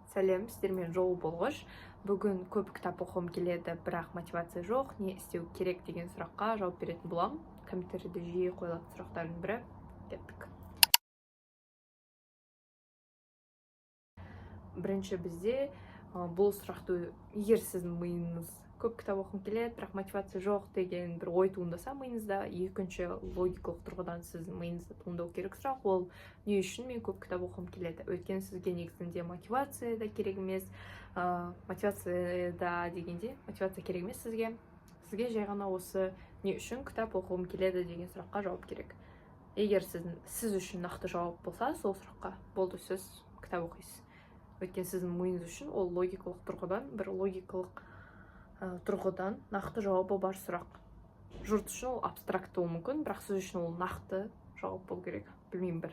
Сәлем, сіздермен Жол Болғыш. Бүгін көп кітап оқығым келеді, бірақ мотивация жоқ, не істеу керек деген сұраққа жауап беретін боламын. Комментарийде жиі қойылатын сұрақтардың бірі. Кеттік. Бірінші бізде бұл сұрақты, егер сіздің миыңыз көп кітап оқығым келеді, бірақ мотивация жоқ деген бір ой туындаса миыңызда, екінші логикалық тұрғыдан сіздің миыңызда туындау керек сұрақ ол: не үшін мен көп кітап оқығым келеді? Өйткені сізге негізінде мотивация да керек емес, мотивация да дегенде мотивация керек емес сізге. Сізге жай ғана осы не үшін кітап оқығым келеді деген сұраққа жауап керек. Егер сіз үшін нақты жауап болса сол сұраққа, болды, сіз кітап оқисыз. Өйткені сіздің миыңыз үшін ол логикалық тұрғыдан, бір логикалық тұрғыдан нақты жауабы бар сұрақ. Жұрт үшін ол абстракты болуы мүмкін, бірақ сіз үшін ол нақты жауап болу керек. Білмеймін, бір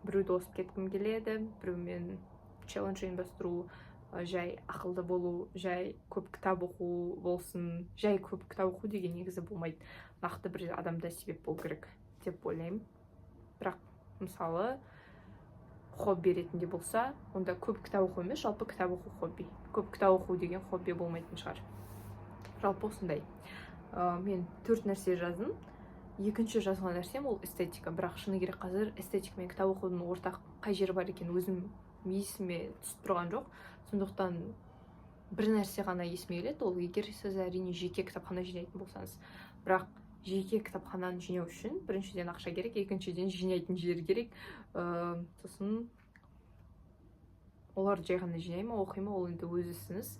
біреуді озып кеткім келеді, біреумен челлендж ұйымдастыру, жай ақылды болу, жай көп кітап оқу болсын. Жай көп кітап оқу деген негізі болмайды, нақты бір адамда себеп болу керек деп ойлаймын. Бірақ мысалы хобби ретінде болса, онда көп кітап оқу емес, жалпы кітап оқу хобби. Көп кітап оқу деген хобби болмайтын шығар. Жалпы осындай. Мен төрт нәрсе жаздым. Екінші жазған нәрсем ол эстетика. Бірақ шыны керек, қазір эстетика мен кітап оқудың ортақ қай жері бар екенін өзім есіме түсіп тұрған жоқ. Сондықтан бір нәрсе ғана есіме келеді, ол егер сіз, әрине, жеке кітапхана жинайтын болсаңыз. Бірақ жеке кітапхананы жинау үшін біріншіден ақша керек, екіншіден жинайтын жер керек, сосын оларды жай ғана жинай ма, оқи ма, ол енді өз ісіңіз.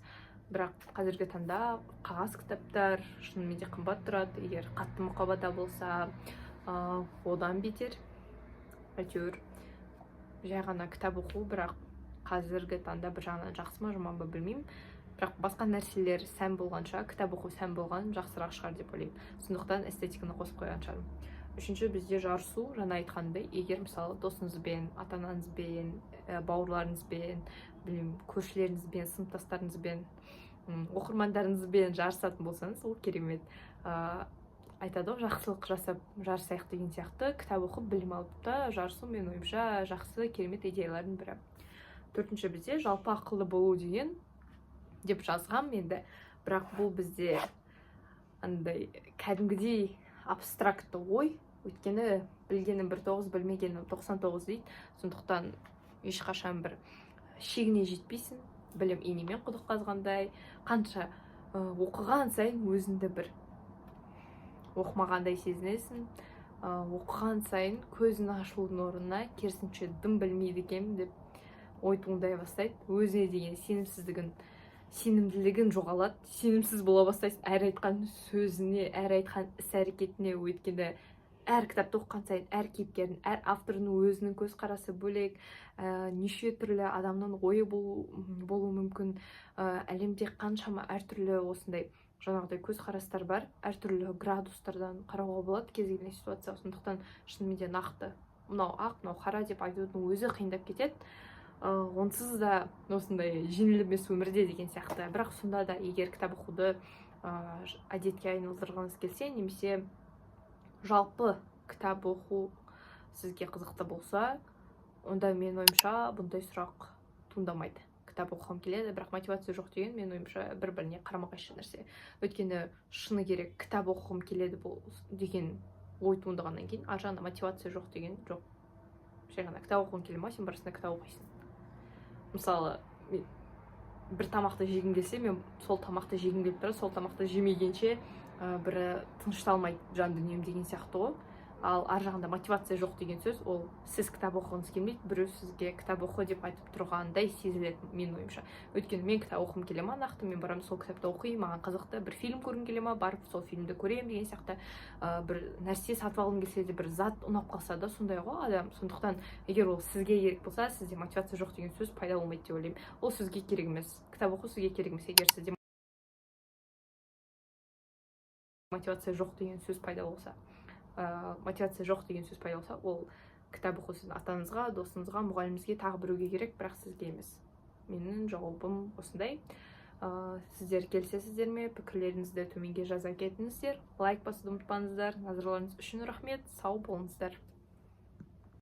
Бірақ қазіргі таңда қағаз кітаптар шынымен де қымбат тұрады. Егер қатты мұқабада болса, одан бетер. Әйтеуір жай ғана кітап оқу, бірақ қазіргі таңда бір жағынан жақсы ма, жаман ба, білмеймін, бірақ басқа нәрселер сән болғанша, кітап оқу сән болған жақсырақ шығар деп ойлаймын. Сондықтан эстетиканы қосып қойған шығармын. Үшінші бізде жарысу. Жаңа айтқандай, егер мысалы досыңызбен, ата анаңызбен, бауырларыңызбен, білмеймін, көршілеріңізбен, сыныптастарыңызбен, оқырмандарыңызбен жарысатын болсаңыз, ол керемет. Айтады ғой, жақсылық жасап жарысайық деген сияқты, кітап оқып, білім алып та жарысу, менің ойымша, жақсы, керемет идеялардың бірі. Төртінші бізде жалпы ақылды болу деген деп жазғам енді. Бірақ бұл бізде андай кәдімгідей абстрактты ой, өйткені білгенім бір тоғыз, білмегенім 99 дейді. Сондықтан ешқашан бір шегіне жетпейсің. Білім инемен құдық қазғандай, қанша оқыған сайын өзіңді бір оқымағандай сезінесің. Оқыған сайын көзің ашылудың орнына, керісінше, дым білмейді екенмін деп ой туындай бастайды. Өзіңе деген сенімсіздігін, сенімділігің жоғалады, сенімсіз бола бастайсың әр айтқан сөзіне, әр айтқан іс әрекетіне. Өйткені әр кітапты оқыған сайын әр кейіпкердің, әр автордың өзінің көзқарасы бөлек, неше түрлі адамның ойы болуы мүмкін. Әлемде қаншама әртүрлі осындай жаңағыдай көзқарастар бар, әртүрлі градустардан қарауға болады кез келген ситуацияға. Сондықтан шынымен де нақты мынау ақ, мынау қара деп айтудың өзі қиындап кетеді, онсыз да осындай жеңіл емес өмірде деген сияқты. Бірақ сонда да егер кітап оқуды әдетке айналдырғыңыз келсе немесе жалпы кітап оқу сізге қызықты болса, онда менің ойымша, бұндай сұрақ туындамайды. Кітап оқығым келеді, бірақ мотивация жоқ деген, менің ойымша, бір біріне қарама қайшы нәрсе. Өйткені шыны керек, кітап оқығым келеді бұл деген ой туындағаннан кейін ар жағында мотивация жоқ деген жоқ. Жай ғана кітап оқығың келе ма, сен барасың да кітап оқисың. Мысалы, мен бір тамақты жегім келсе, мен сол тамақты жегім келіп тұрады, сол тамақты жемегенше бір тынышталмайды жан дүнием деген сияқты ғой. Ал ар жағында мотивация жоқ деген сөз ол сіз кітап оқығыңыз келмейді, біреу сізге кітап оқы деп айтып тұрғандай сезіледі менің ойымша. Өйткені мен кітап оқығым келе ма, нақты мен барамын, сол кітапты оқимын, маған қызықты. Бір фильм көргім келе ма, барып сол фильмді көремін деген сияқты. Бір нәрсе сатып алғым келсе де, бір зат ұнап қалса да, сондай ғой адам. Сондықтан егер ол сізге керек болса, сізде мотивация жоқ деген сөз пайда болмайды деп ойлаймын. Ол сізге керек емес, кітап оқу сізге керек емес. Егер сізде мотивация жоқ деген сөз пайда болса, мотивация жоқ деген сөз пайда болса, ол кітап оқу сіздің ата анаңызға, досыңызға, мұғаліміңізге, тағы біреуге керек, бірақ сізге емес. Менің жауабым осындай. Сіздер келісесіздер ме? Пікірлеріңізді төменге жаза кетіңіздер, лайк басуды ұмытпаңыздар. Назарларыңыз үшін рахмет, сау болыңыздар.